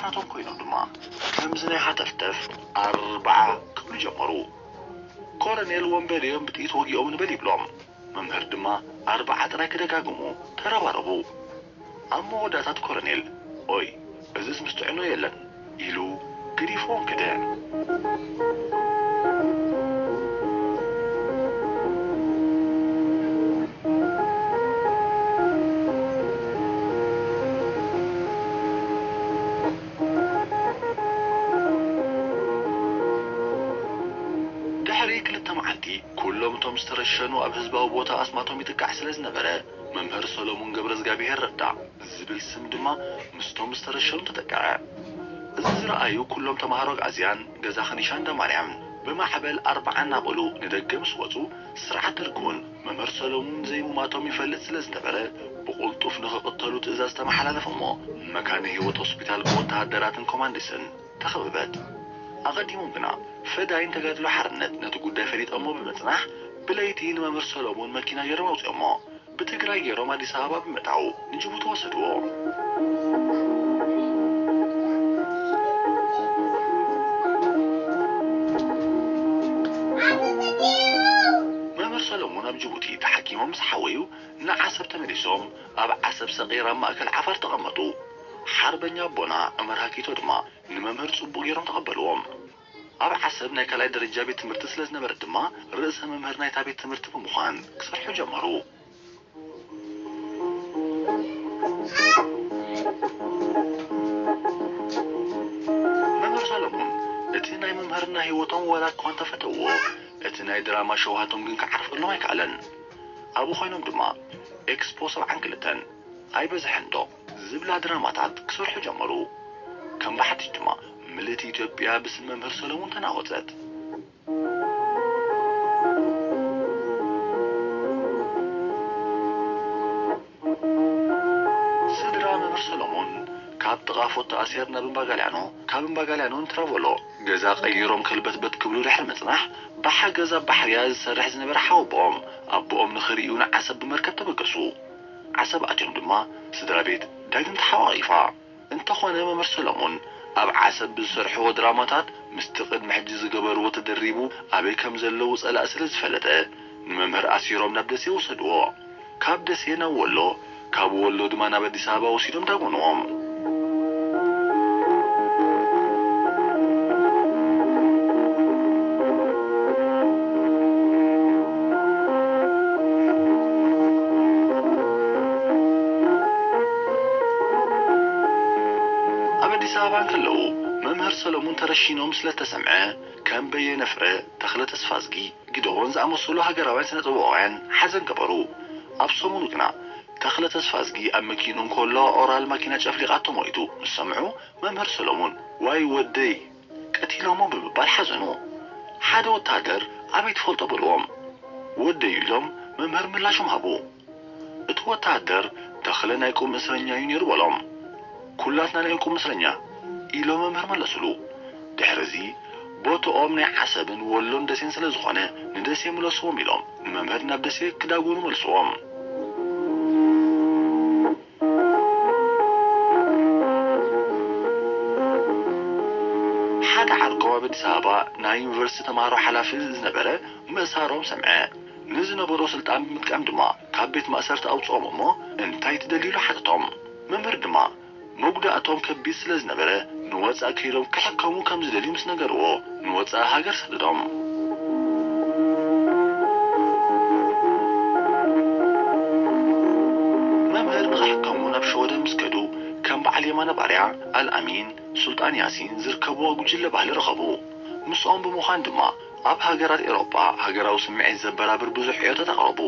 ናቶም ኮይኖም ድማ ከምዚ ናይ ሃተፍተፍ ኣርብዓ ክብሉ ጀመሩ። ኮረኔል ወንበዴኦም ብጥይት ወጊኦም ንበል ይብሎም። መምህር ድማ ኣርብዓ ጥራይ ክደጋግሙ ተረባረቡ። ኣብ መወዳእታ እቲ ኮረኔል፣ "ኦይ፣ እዝስ ምስ ጥዕኖ የለን" ኢሉ ገዲፍዎም ከደ። ድሕሪ ክልተ መዓልቲ፣ ኩሎም እቶም ዝተረሸኑ ኣብ ህዝባዊ ቦታ ኣስማቶም ይጥቃዕ ስለ ዝነበረ፣ መምህር ሰሎሙን ገብረዝጋብሄር ረዳ ዝብል ስም ድማ ምስቶም ዝተረሸኑ ተጠቅዐ። እዚ ዝረኣዩ ኩሎም ተምሃሮ ኣግኣዝያን ገዛ ኸኒሻ እንዳማርያም ብማዕበል ኣርብዓ እናበሉ ንደገ ምስ ወጹ፣ ስርዓት ደርጊ እውን መምህር ሰሎሙን ዘይሙማቶም ይፈልጥ ስለ ዝነበረ፣ ብቕልጡፍ ንኽቕተሉ ትእዛዝ ተመሓላለፈ እሞ፣ መካነ ህይወት ሆስፒታል ብወተሃደራትን ኮማንዲስን ተኸበበት። ኣቐዲሞም ግና ፈዳይን ተጋድሎ ሓርነት ነቲ ጉዳይ ፈሊጠሞ ብምጽናሕ፣ ብለይቲ ንመምህር ሰሎሙን መኪና ገይሮም ኣውጺኦሞ። ብትግራይ ገይሮም ኣዲስ ኣበባ ብምእታው ንጅቡቲ ወሰድዎ። መምህር ሰሎሙን ኣብ ጅቡቲ ተሓኪሞም ምስ ሓወዩ ንዓሰብ ተመሊሶም ኣብ ዓሰብ ሰቒር ኣብ ማእከል ዓፋር ተቐመጡ። ሓርበኛ ኣቦና ዑመር ሃኪቶ ድማ ንመምህር ጽቡቕ ገይሮም ተቐበልዎም። ኣብ ዓሰብ ናይ ካልኣይ ደረጃ ቤት ትምህርቲ ስለ ዝነበረ ድማ ርእሰ መምህር ናይታ ቤት ትምህርቲ ብምዃን ክሰርሑ ጀመሩ። መምህር ሰሎሙን እቲ ናይ ምምህርና ህይወቶም ዋላ እኳ እንተፈተውዎ፣ እቲ ናይ ድራማ ሸውሃቶም ግን ክዓርፈሎም ኣይከኣለን። ኣብኡ ኮይኖም ድማ ኤክስፖ ሰብዓን ክልተን፣ ኣይበዝሐን ዶ ዝብላ ድራማታት ክሰርሑ ጀመሩ። ከም ብሓድሽ ድማ ምልእቲ ኢትዮጵያ ብስም መምህር ሰሎሙን ተናወጸት። ስድራ መምህር ሰሎሙን ካብ ጥቓ ፎቶ ኣስያድ ናብ እምባ ጋልያኖ፣ ካብ እምባ ጋልያኖ ንትራቮሎ ገዛ ቀይሮም ከልበትበት ክብሉ ድሕሪ ምጽናሕ፣ ብሓገዝ ኣብ ባሕርያ ዝሰርሕ ዝነበረ ሓወቦኦም ኣቦኦም ንኽርእዩ ንዓሰብ ብመርከብ ተበገሱ። ዓሰብ ኣትዮም ድማ ስድራ ቤት ዳግም ተሓቋቒፋ። እንተኾነ መምህር ሰሎሙን ኣብ ዓሰብ ብዝሰርሕዎ ድራማታት ምስቲ ቅድሚ ሕጂ ዝገበርዎ ተደሪቡ ኣበይ ከም ዘለዉ ጸላኢ ስለ ዝፈለጠ፣ ንመምህር ኣሲሮም ናብ ደሴ ወሰድዎ። ካብ ደሴ ናብ ወሎ፣ ካብ ወሎ ድማ ናብ ኣዲስ ኣበባ ወሲዶም ዳጎንዎም። ኣብ ኣዲስ ኣበባ እንከለዉ፣ መምህር ሰለሙን ተረሺኖም ስለ እተሰምዐ፣ ከም በየነ ፍረ፣ ተኽለ ተስፋዝጊ፣ ጊደዎን ዝኣመሰሉ ሃገራውያን ስነ-ጥበባውያን ሓዘን ገበሩ። ኣብ ሰሙኑ ግና፣ ተኽለ ተስፋዝጊ ኣብ መኪንኡ እንከሎ ኦራል ማኪና ጨፍሊቓቶ ሞይቱ ምስ ሰምዑ፣ መምህር ሰለሙን፣ "ዋይ ወደይ፣ ቀቲሎሞ" ብምባል ሓዘኑ። ሓደ ወተሃደር፣ "ኣበይ ትፈልጦ?" በልዎም። "ወደይ" ኢሎም መምህር ምላሾም ሃቡ። እቲ ወተሃደር፣ "ተኽለ ናይ ቁም እስረኛ እዩ ነይሩ" በሎም። "ኩላትና ናይ ቁም እስረኛ" ኢሎም መምህር መለሱሉ። ድሕርዚ፣ ቦትኦም ናይ ዓሰብን ወሎን ደሴን ስለ ዝኾነ፣ "ንደሴ ምለስዎም" ኢሎም ንመምህር ናብ ደሴ ክዳጎኑ መልስዎም። ሓደ ዓርኮም ኣብ ኣዲስ ኣበባ ናይ ዩኒቨርሲቲ ተምሃሮ ሓላፊ ዝነበረ ምእሳሮም ሰምዐ። ንዝነበሮ ስልጣን ብምጥቃም ድማ ካብ ቤት ማእሰርቲ ኣውጽኦም እሞ፣ "እንታይ ትደልዩ?" ኢሉ ሓተቶም። መምህር ድማ፣ "መጉዳእቶም ከቢድ ስለ ዝነበረ፣ ንወጻኢ ከይዶም ክሕከሙ ከም ዝደልዩ" ምስ ነገርዎ፣ ንወጻኢ ሃገር ሰደዶም። መምህር ንኽሕከሙ ናብ ሸወደን ምስ ከዱ፣ ከም በዓል የማነ ባርያ፣ ኣልኣሚን፣ ሱልጣን ያሲን ዝርከብዎ ጉጅለ ባህሊ ረኸቡ። ምስኦም ብምዃን ድማ ኣብ ሃገራት ኤውሮጳ ሃገራዊ ስምዒት ዘበራብር ብዙሕ ዕዮታት ኣቕረቡ።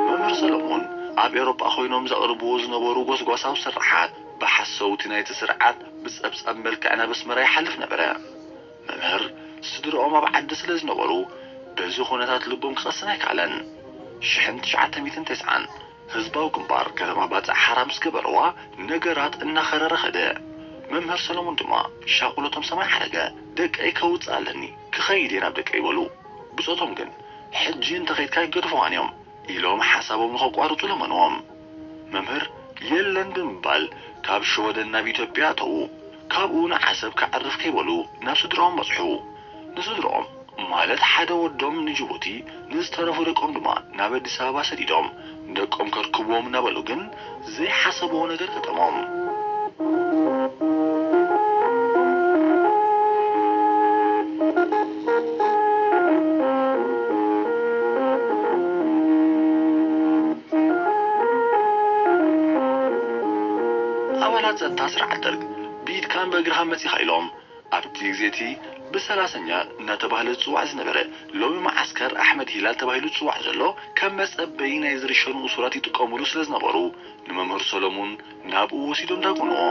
መምህር ሰሎሞን ኣብ ኤውሮጳ ኮይኖም ዘቕርብዎ ዝነበሩ ጎስጓሳዊ ስርሓት ብሓሰውቲ ናይቲ ስርዓት ብጸብጻብ መልክዕ ናብ ኣስመራ ይሓልፍ ነበረ። መምህር ስድርኦም ኣብ ዓዲ ስለ ዝነበሩ በዚ ኩነታት ልቦም ክቐስን ኣይከኣለን። ሽሕን ትሽዓተ ሚእትን ተስዓን ህዝባዊ ግንባር ከተማ ባጽዕ ሓራ ምስ ገበርዋ ነገራት እናኸረረ ኸደ። መምህር ሰሎሞን ድማ ሻቕሎቶም ሰማይ ዓረገ። "ደቀይ ከውጽእ ኣለኒ፣ ክኸይድ እየ ናብ ደቀይ" በሉ። ብጾቶም ግን ሕጂ እንተኸይድካ ይገድፉኻን እዮም። ኢሎም ሓሳቦም ንኸቋርጹ ለመንዎም። መምህር የለን ብምባል ካብ ሽወደን ናብ ኢትዮጵያ ኣተዉ። ካብኡ ንዓሰብ ከዕርፍ ከይበሉ ናብ ስድራኦም በጽሑ። ንስድራኦም ማለት ሓደ ወዶም ንጅቡቲ፣ ንዝተረፉ ደቆም ድማ ናብ ኣዲስ ኣበባ ሰዲዶም። ደቆም ከርክብዎም እናበሉ ግን ዘይሓሰብዎ ነገር ገጠሞም። ኣባላት ጸጥታ ስርዓት ደርግ፣ ብኢድካን ብእግርኻን መጺኻ ኢሎም ኣብቲ ግዜ እቲ ብሰላሰኛ እናተባህለ ዝጽዋዕ ዝነበረ፣ ሎሚ መዓስከር ኣሕመድ ሂላል ተባሂሉ ዝጽዋዕ ዘሎ፣ ከም መጸበዪ ናይ ዝርሸኑ እሱራት ይጥቀሙሉ ስለ ዝነበሩ፣ ንመምህር ሰሎሙን ናብኡ ወሲዶም ዳጎንዎ።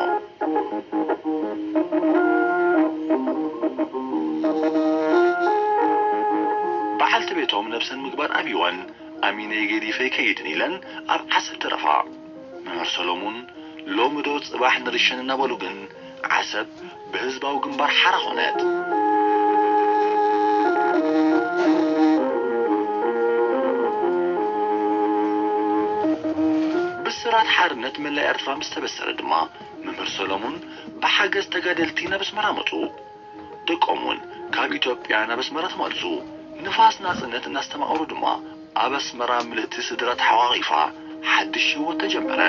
በዓልቲ ቤቶም ነብሰን ምግባር ኣብይወን፣ ኣሚነይ ገዲፈ ይከይድን ኢለን ኣብ ዓሰብ ተረፋ። መምህር ሰሎሙን ሎሚ ዶ ጽባሕ ንርሸን እናበሉ ግን፣ ዓሰብ ብህዝባዊ ግንባር ሓራ ኾነት። ብስራት ሓርነት መላእ ኤርትራ ምስ ተበሰረ ድማ፣ መምህር ሰሎሙን ብሓገዝ ተጋደልቲ ናብ ኣስመራ መጹ። ደቆም እውን ካብ ኢትዮጵያ ናብ ኣስመራ ተመልሱ። ንፋስ ናጽነት እናስተማቐሩ ድማ፣ ኣብ ኣስመራ ምልእቲ ስድራ ተሓቋቒፋ፣ ሓድሽ ህይወት ተጀመረ።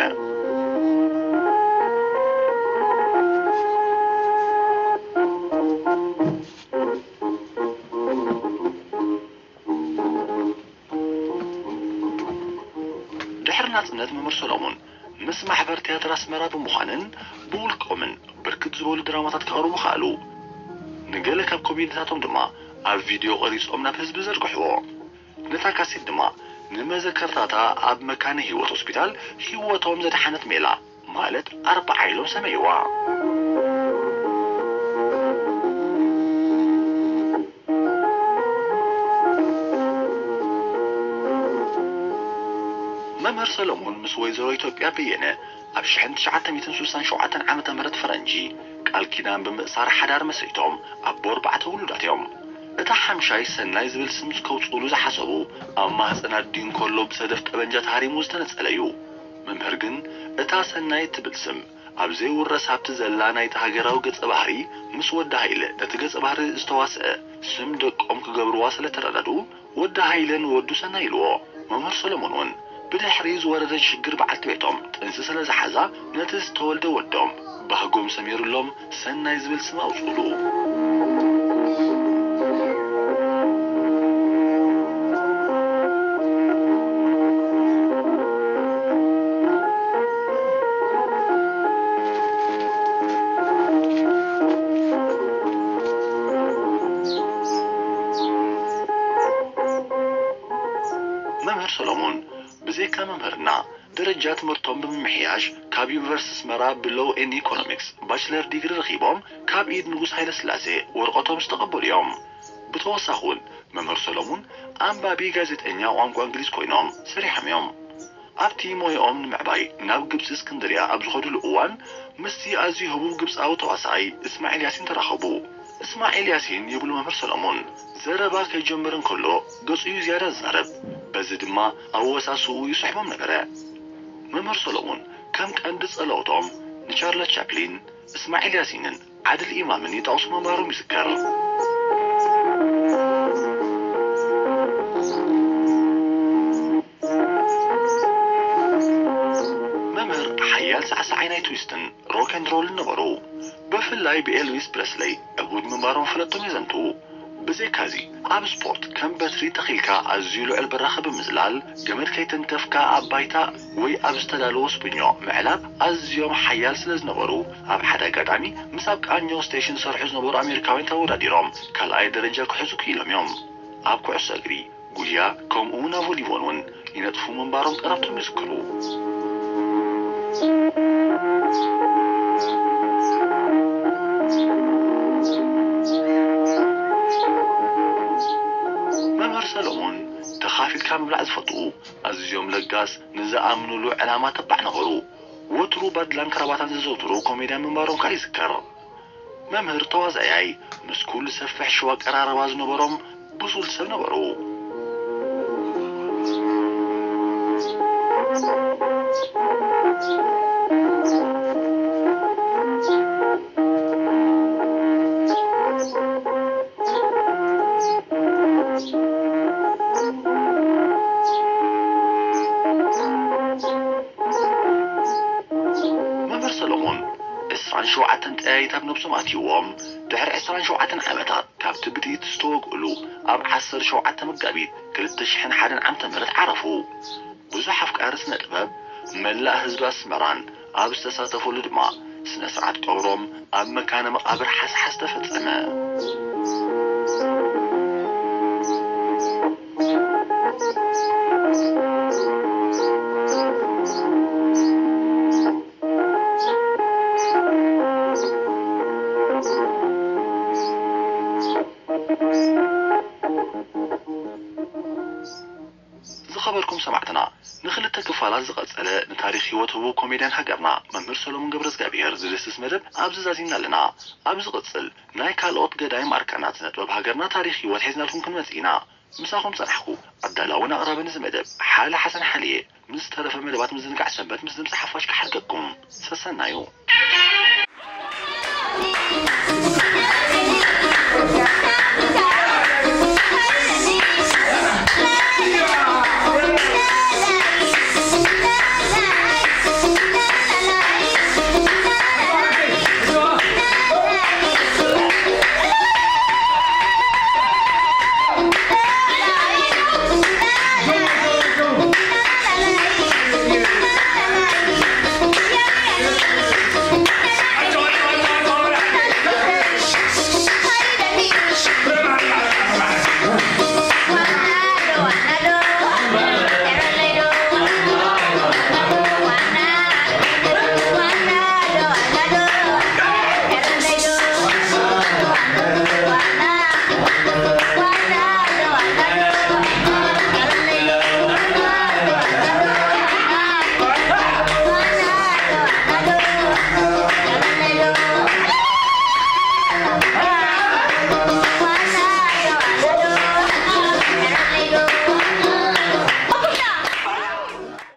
ድሕሪ ናጽነት፣ መምህር ሰሎሙን ምስ ማሕበር ትያትር ኣስመራ ብምዃንን ብውልቆምን ብርክት ዝበሉ ድራማታት ከቕርቡ ከኣሉ። ንገለ ካብ ኮሜድታቶም ድማ ኣብ ቪድዮ ቀሪጾም ናብ ህዝቢ ዘርግሕዎ። ነታ ካሴት ድማ ንመዘከርታታ ኣብ መካነ ህይወት ሆስፒታል ህይወቶም ዘድሓነት ሜላ፣ ማለት ኣርብዓ ኢሎም ሰመይዋ። መምህር ሰሎሞን ምስ ወይዘሮ ኢትዮጵያ በየነ ኣብ ሽሕን ትሽዓተ ሚእትን ስሳን ሸውዓተን ዓመተ ምህረት ፈረንጂ ቃል ኪዳን ብምእሳር ሓዳር መስሪቶም ኣቦ ኣርባዕተ ውሉዳት እዮም። እታ ሓምሻይ ሰናይ ዝብል ስም ከውፅኡሉ ዝሓሰቡ ኣብ ማህፀን ኣዲኡ እንከሎ ብሰደፍ ጠበንጃ ተሃሪሙ ዝተነፀለ እዩ። መምህር ግን እታ ሰናይ እትብል ስም ኣብ ዘይውረስ ሃብቲ ዘላ ናይቲ ሃገራዊ ገጸ ባህሪ ምስ ወዲ ሃይለ ነቲ ገጸ ባህሪ ዝተዋስአ ስም ደቆም ክገብርዋ ስለ ተረዳድኡ ወዲ ሃይለ ንወዱ ሰናይ ኢልዎ። መምህር ሰሎሞን እውን ብድሕሪ ዝወረደ ሽግር በዓልቲ ቤቶም ጥንሲ ስለ ዝሓዛ ነቲ ዝተወልደ ወዶም ባህጎም ሰሚሩሎም ሰናይ ዝብል ስም ኣውፅኡሉ። መምህር ሰሎሞን ብዘይካ መምህርና ደረጃ ትምህርቶም ብምምሕያሽ ካብ ዩኒቨርሲቲ ኣስመራ ብሎው ኤን ኢኮኖሚክስ ባችለር ዲግሪ ረኺቦም ካብ ኢድ ንጉስ ሃይለስላሴ ወረቐቶም ዝተቐበሉ እዮም። ብተወሳኺ እውን መምህር ሰሎሙን ኣንባቢ ጋዜጠኛ ቋንቋ እንግሊዝ ኮይኖም ሰሪሖም እዮም። ኣብቲ ሞያኦም ንምዕባይ ናብ ግብጺ እስክንድርያ ኣብ ዝኸድሉ እዋን ምስቲ ኣዝዩ ህቡብ ግብጻዊ ተዋሳኣይ እስማዒል ያሲን ተራኸቡ። እስማዒል ያሲን ይብሉ መምህር ሰሎሙን ዘረባ ከይጀምር እንከሎ ገጹ እዩ ዝያዳ ዝዛረብ። በዚ ድማ ኣወሳስኡ ይስሕቦም ነበረ። መምህር ሰሎሙን ከም ቀንዲ ጸላእቶም ንቻርለስ ቻፕሊን፣ እስማዒል ያሲንን ዓድል ኢማምን ይጠቕሱ ምንባሮም ይዝከር። መምህር ሓያል ሳዕሳዓይ ናይ ትዊስትን ሮክ ኤንድ ሮልን ነበሩ። ብፍላይ ብኤልቪስ ፕረስለይ ዕቡድ ምንባሮም ፍለጦም የዘንትዉ። ብዘይካዚ ኣብ ስፖርት ከም በትሪ ተኺልካ ኣዝዩ ልዑል በራኺ ብምዝላል፣ ገመድ ከይተንከፍካ ኣብ ባይታ ወይ ኣብ ዝተዳለወ ስብኞ ምዕላብ ኣዝዮም ሓያል ስለ ዝነበሩ፣ ኣብ ሓደ ኣጋጣሚ ምስ ኣብ ቃኘው ስቴሽን ዝሰርሑ ዝነበሩ ኣሜሪካውያን ተወዳዲሮም ካልኣይ ደረጃ ክሕዙ ክኢሎም እዮም። ኣብ ኩዕሶ እግሪ፣ ጉያ፣ ከምኡ እውን ኣብ ቮሊቦል እውን ይነጥፉ ምንባሮም ቀረብቶም ይዝክሩ። መምህር ሰሎሞን ተኻፊልካ ምብላዕ ዝፈትዉ፣ ኣዝዮም ለጋስ፣ ንዝኣምኑሉ ዕላማ ተባዕ ነበሩ። ወትሩ ባድላን ክራባታን ዘዘውትሩ ኮሜድያን ምንባሮም ከኣ ይዝከር። መምህር ተዋዛያይ፣ ምስ ኩሉ ሰፊሕ ሽዋ ኣቀራርባ ዝነበሮም ብሱል ሰብ ነበሩ። ሸውዓተን ጠያይት ኣብ ነብሶም ኣትይዎም። ድሕሪ ዕስራን ሸውዓተን ዓመታት ካብቲ ብጥይት ዝተወግእሉ ኣብ ዓሰርተ ሸውዓተ መጋቢት ክልተ ሽሕን ሓደን ዓመተ ምህረት ዓረፉ። ብዙሕ ኣፍቃሪ ስነ ጥበብ መላእ ህዝቢ ኣስመራን ኣብ ዝተሳተፈሉ ድማ ስነ ስርዓት ቀብሮም ኣብ መካነ መቓብር ሓስሓስ ተፈጸመ። ዝኸበርኩም ሰማዕትና፣ ንኽልተ ክፋላት ዝቐጸለ ንታሪኽ ህይወት ህቡብ ኮሜድያን ሃገርና መምህር ሰሎሞን ገብረዝጋብሄር ዝድህስስ መደብ ኣብዚ ዛዚምና ኣለና። ኣብ ዝቕጽል ናይ ካልኦት ገዳይም ኣርካናት ስነ ጥበብ ሃገርና ታሪኽ ህይወት ሒዝናልኩም ክንመጽእ ኢና። ምሳኹም ጸናሕኩ ኣዳላውን ኣቕራብን እዚ መደብ ሓለ ሓሰን ሓልየ። ምስ ዝተረፈ መደባት ምዝንጋዕ ሰንበት ምስ ድምጺ ሓፋሽ ክሓርገኩም። ሰሰናዩ።